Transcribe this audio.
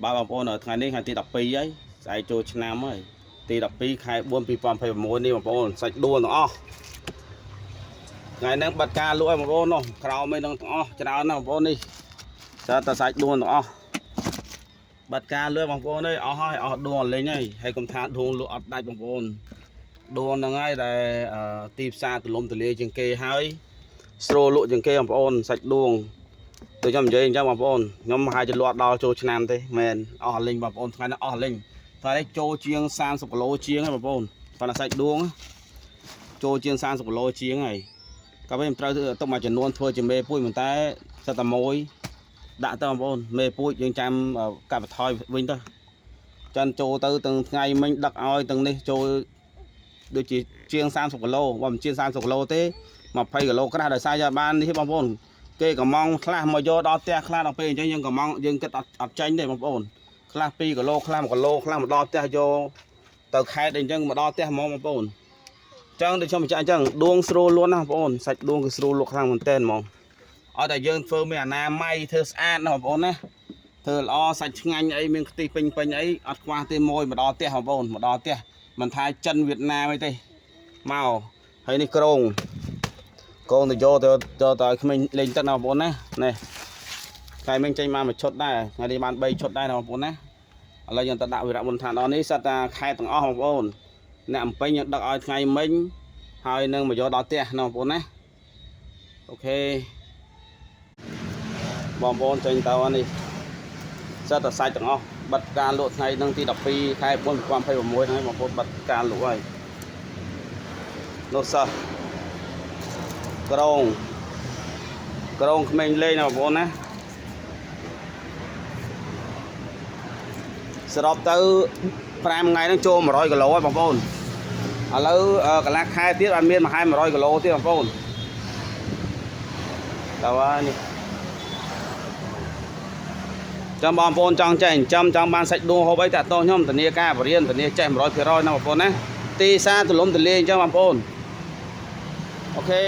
បាទបងប្អូនថ្ងៃនេះថ្ងៃទី12ហើយស្អែកចូលឆ្នាំហើយទី12ខែ4 2026នេះបងប្អូនសាច់ដួលទាំងអស់ថ្ងៃហ្នឹងបាត់ការលក់ឲ្យបងប្អូននោះក្រោមឯនឹងទាំងអស់ច្រើនណាស់បងប្អូននេះស្អាតតែសាច់ដួលទាំងអស់បាត់ការលក់បងប្អូនអើយអស់ហើយអស់ដួលលេងហើយហើយកុំថាដួលលក់អត់ដាច់បងប្អូនដួលហ្នឹងហើយដែលទីផ្សារទូលំទូលាយជាងគេហើយស្រួលលក់ជាងគេបងប្អូនសាច់ដួង ដូចខ្ញុំនិយាយអញ្ចឹងបងប្អូនខ្ញុំប្រហែលជាលក់ដល់ចូលឆ្នាំទេមែនអស់លីងបងប្អូនថ្ងៃនេះអស់លីងថ្ងៃនេះចូលជាង30គីឡូជាងហើយបងប្អូនគាត់តែសាច់ដួងចូលជាង30គីឡូជាងហើយក៏វិញខ្ញុំត្រូវទុកមួយចំនួនធ្វើជាមេពូជប៉ុន្តែសិតតែមួយដាក់ទៅបងប្អូនមេពូជយើងចាំកាត់បន្ថយវិញទៅចាន់ចូលទៅទាំងថ្ងៃមិញដឹកឲ្យទាំងនេះចូលដូចជាជាង30គីឡូបើមិនជាង30គីឡូទេ20គីឡូក្រាស់ដោយសារយកបាននេះបងប្អូន គេកំងខ្លះមកយកដល់ផ្ទះខ្លះដល់ពេលអញ្ចឹងយើងកំងយើងគិតអត់អត់ចាញ់ទេបងប្អូនខ្លះ2គីឡូខ្លះ1គីឡូខ្លះមកដល់ផ្ទះយកទៅខេត្តអីអញ្ចឹងមកដល់ផ្ទះហ្មងបងប្អូនអញ្ចឹងដូចខ្ញុំបញ្ជាក់អញ្ចឹងដួងស្រួលលួនណាបងប្អូនសាច់ដួងគឺស្រួលលក់ខ្លាំងមែនទែនហ្មងឲ្យតែយើងធ្វើមានអនាម័យធ្វើស្អាតណាបងប្អូនណាធ្វើល្អសាច់ឆ្ងាញ់អីមានខ្ទិះពេញពេញអីអត់ខ្វះទេមួយមកដល់ផ្ទះបងប្អូនមកដល់ផ្ទះមិនថាចិនវៀតណាមអីទេមកហើយនេះក្រង កងទៅយកទៅទៅទៅឲ្យក្មេងលេងទឹកណាបងប្អូនណានេះថ្ងៃមិញចេញមកមួយឈុតដែរថ្ងៃនេះបាន3ឈុតដែរណាបងប្អូនណាឥឡូវយើងទៅដាក់វីរៈមុនឋានដល់នេះសត្វតាខែទាំងអស់បងប្អូនអ្នកអំពេញយើងដឹកឲ្យថ្ងៃមិញហើយនឹងមកយកដល់ផ្ទះណាបងប្អូនណាអូខេបងប្អូនចេញទៅនេះសត្វតាសាច់ទាំងអស់បិទការលក់ថ្ងៃនឹងទី12ខែ4 2026ហ្នឹងបងប្អូនបិទការលក់ហើយនោះសោះក្រង ក្រុងក្មេងលេងណាបងប្អូនណាសរុបទៅ5ថ្ងៃហ្នឹងចូល100គីឡូហើយបងប្អូនឥឡូវកន្លះខែទៀតបានមានមួយហែ100គីឡូទៀតបងប្អូនតើហើយនេះចាំបងប្អូនចង់ចេះចិញ្ចឹមចង់បានសាច់ដួងហូបអីតាក់ទងខ្ញុំធានាការបរៀនធានាចេះ100%ណាបងប្អូនណាទីផ្សារទូលំទូលាយអញ្ចឹងបងប្អូនអូខេ